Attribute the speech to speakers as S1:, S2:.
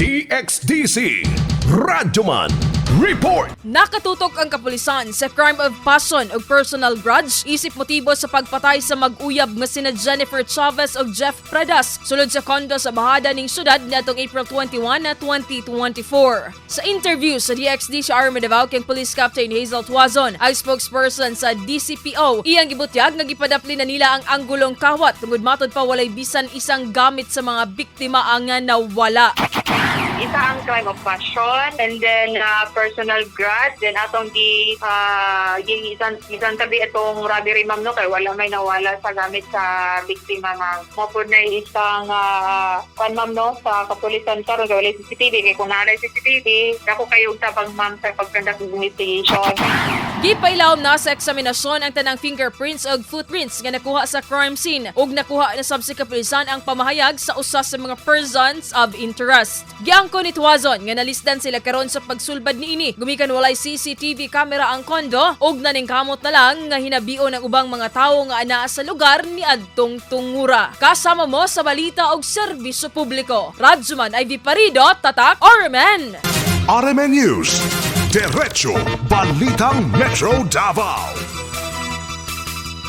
S1: DXDC Radyoman Report.
S2: Nakatutok ang kapulisan sa crime of passion ug personal grudge isip motibo sa pagpatay sa mag-uyab nga sina Jennifer Chavez ug Jeff Pradas sulod sa kondo sa bahada ning syudad niadtong April 21 na 2024. Sa interview sa DXD sa Army Davao kang Police Captain Hazel Tuazon, ang spokesperson sa DCPO, iyang gibutyag nga gipadapli na nila ang anggulong kawat tungod matod pa walay bisan isang gamit sa mga biktima ang nawala.
S3: Isa ang crime of passion and then personal grudge, then atong gi gisan gisan tabi itong robbery, ma'am, no, kay wala may nawala sa gamit sa biktima, ma'am. Mao pud na isang kwan, ma'am, no, sa kapulisan karon kay wala CCTV, kay kung naa CCTV, dako kayo og tabang, ma'am, sa pag-conduct ng investigation.
S2: Gipailawom na sa eksaminasyon ang tanang fingerprints ug footprints nga nakuha sa crime scene ug nakuha na sab sa kapulisan ang pamahayag sa usa sa mga persons of interest. Giangko ni Tuazon nga nalisdan sila karon sa pagsulbad niini gumikan walay CCTV camera ang kondo ug naningkamot na lang nga hinabion ang ubang mga tawo nga anaa sa lugar ni adtong tungura. Kasama mo sa balita og serbisyo publiko. Radyoman Ivy Parido, Tatak RMN.
S1: RMN News. Diretso Balitang Metro Davao.